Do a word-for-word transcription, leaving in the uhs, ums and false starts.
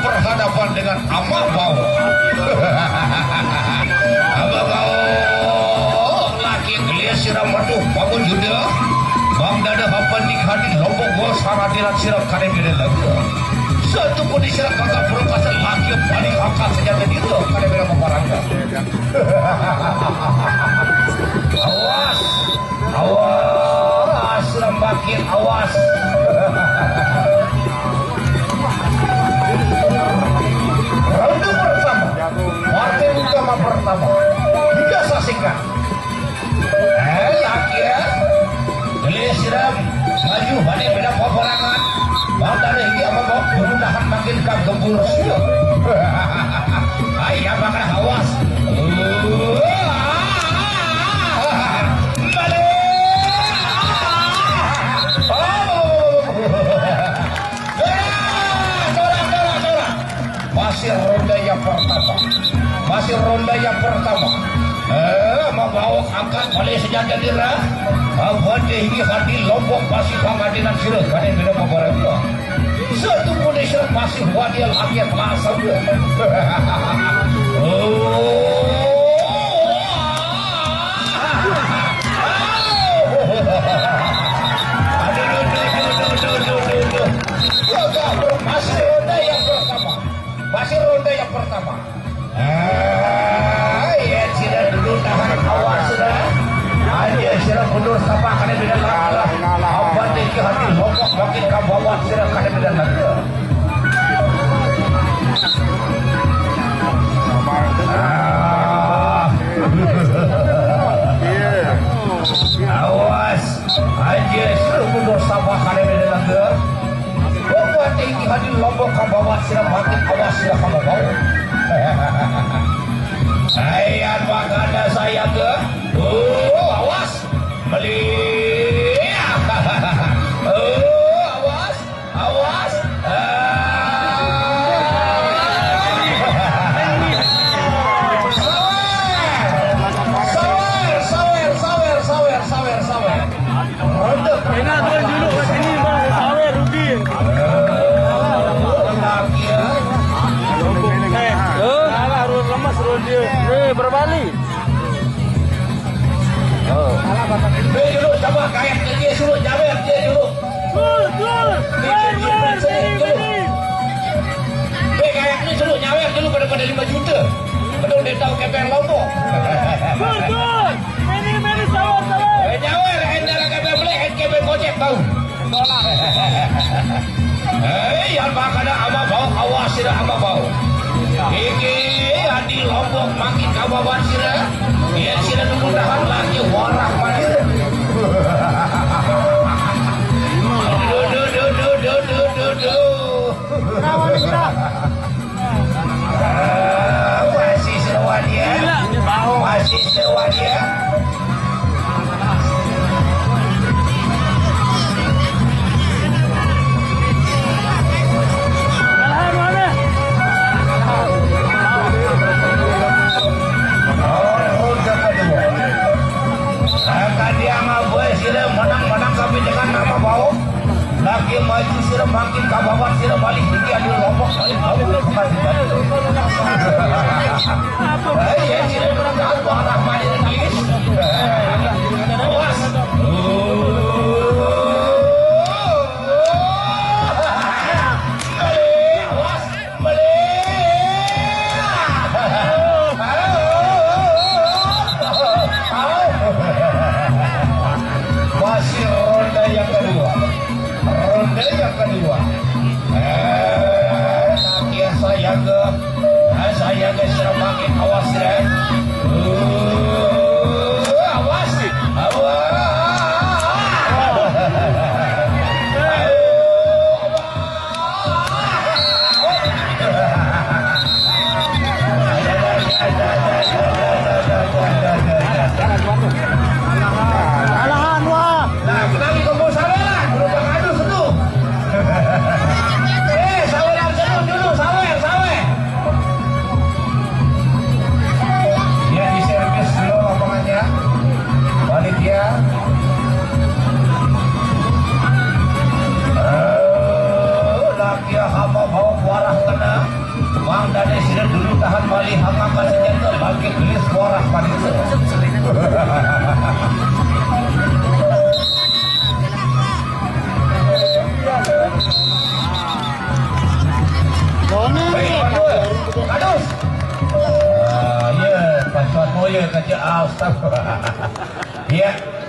Berhadapan dengan Ama Bao. Ama Bao, laki gelis sira maduh bangun Yuda. Bang dada papan di hadi lombok gol saradiran sira kada beda lagi. Satu pun sira kakak berukasa laki balik angkat senjata diri kada beda peperangan. Awas, awas, Rembakit, awas. Ronde pertama, partai utama pertama. Kita saksikan. Eh, laki ya. Gelis siram, maju, balik beda peperangan. Bang dari ini apa, Bang? Mudah-mudahan makin kagembur. Ai, apa kena awas? Balik! Tolak, tolak, tolak, tolak. Masih ronde yang pertama. Masih ronde yang pertama. Eh, membawa angkat balik senjata nira. Abadi ini hati lombok masih pangadilan sirah. Kalian beda membawa. Satu Malaysia masih wadia lagi pelasam. Oh. Aduh, aduh, aduh, aduh, aduh, aduh, aduh. Masih ronde yang pertama. Masih ronde yang pertama. Ah, ya, sira dulu tahan awas sudah. Aja sira mundur sapa kada beda lah. Apa tinggi hati lombok makin kabawan sira kada beda lah. Ah. Awas. Aja sira mundur sapa kada beda lah. Bapak tinggi hadi lombok kabawan sira makin awas sira kabawan. Saya makana saya ke. Oh, awas. Melihat. Oh, awas. Awas. Ah. Sawer. Sawer, sawer, sawer, sawer, sawer, sawer, sawer. Ronde. Enak turun dulu ke sini, Bang. Sawer, rugi. Eh, kalah, ruang lemas, ruang dia. Eh, berbalik. Oh. Dia dulu, coba kayak dia suruh nyawer, dia dulu. Tur, tur. Dia dulu, dia dulu. Dia kayak dia suruh nyawer dulu pada-pada lima juta. Betul, dia tahu kepeng Lombok. Tur, tur. Meni, meni, sawer, sawer. Eh, nyawer, eh, dalam kepeng beli, eh, kepeng Gojek tahu. Hei, yang makana Ama Bao, awas sira Ama Bao. Iki adi lombok makin kabawan sira. Yen sira dulu tahan lagi warah manir. Duh, duh, duh, duh, duh, duh, duh, duh. Masih seruan ya. Masih seruan ya. Akan dia ngabue sila menang-menang tapi dengan nama bau. Lagi maju sira makin kabawan sira balik tinggi ada lombok balik balik bukan tidak. Hei, ya, sira menang buah rahman ini nangis. Awas. Awas. Masih ronde yang kedua. Ronde yang kedua. Eh, lagi saya ke, eh, saya ke semakin awas ya. Uh, awas, awas. Alahan, wah. Nah, kita lagi kumpul sawer lah. Berubah kado satu. Eh, sawer yang satu dulu, sawer, sawer. Dulu tahan Bali hangap senjata bangkit gelis suara panita. Hei, Padus. Padus. Ah, ya, Pak Suat Moya kerja. Ah, Ustaz. Ya.